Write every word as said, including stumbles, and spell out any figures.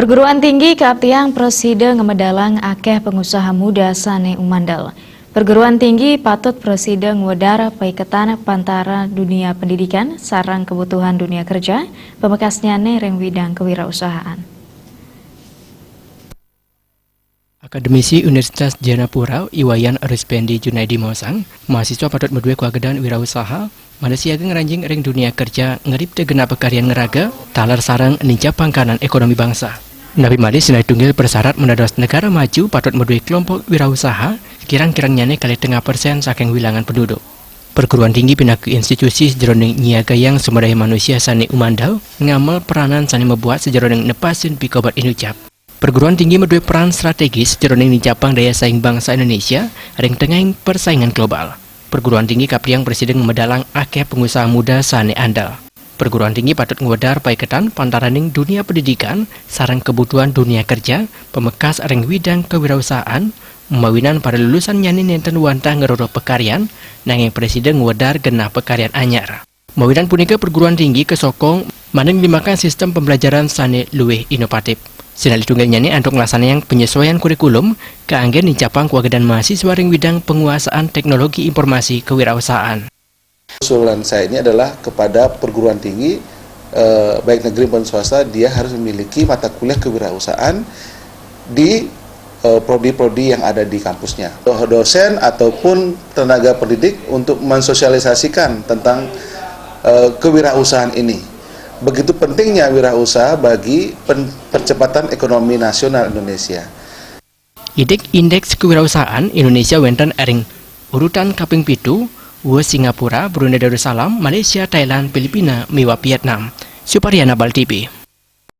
Perguruan tinggi kaaptiang prasida ngamedalang akeh pengusaha muda sane umandel. Perguruan tinggi patut prasida ngwedar paiketan pantara dunia pendidikan sareng kebutuhan dunia kerja, pamekasnyane ring widang kewirausahaan. Akademisi Universitas Jayapura, I Wayan Rispendi Junaidi maosang, mahasiswa patut madue kawagedan wirausaha, mara siaga ngranjing ring dunia kerja, ngripta genah pakaryan ngraga, taler sareng nincapang kahanan ekonomi bangsa. Napi malih sinalih tunggil prasyarat mara dados negara maju patut madue kelompok wirausaha, kirang-kirangnyane kalih tengah persen saking wilangan penduduk. Perguruan tinggi pinaka institusi sajeroning nyiagayang sumber daya manusia sane umandel, ngamel peranan sane mabuat sajeroning nepasin pikobet inucap. Perguruan tinggi madue peran strategis sajeroning nincapang daya saing bangsa Indonesia ring tengahing persaingan global. Perguruan tinggi kaaptiang prasida ngamedalang akeh pengusaha muda sane andel. Perguruan tinggi patut ngwedar paiketan pantaraning dunia pendidikan sareng kebutuhan dunia kerja, pamekas ring widang kewirausahaan, mawinan para lulusannyane nenten wantah ngrereh pakaryan, nanging prasida ngwedar genah pakaryan anyar. Mawinan punika perguruan tinggi kasokong mangda nglimbakang sistem pembelajaran sane luwih inovatif. Sinalih tunggilnyane antuk nglaksanayang penyesuaian kurikulum, kangge nincapang kawagedan mahasiswa ring widang penguasaan teknologi informasi kewirausahaan. Usulan saya ini adalah kepada perguruan tinggi, eh, baik negeri maupun swasta, dia harus memiliki mata kuliah kewirausahaan di, eh, prodi-prodi yang ada di kampusnya. Dosen ataupun tenaga pendidik untuk mensosialisasikan tentang, eh, kewirausahaan ini. Begitu pentingnya wirausaha bagi pen-, percepatan ekonomi nasional Indonesia. Idik indeks kewirausahaan Indonesia wenten ring urutan kaping pitu, wus Singapura, Brunei Darussalam, Malaysia, Thailand, Filipina, miwah Vietnam. Suparyanabal T V.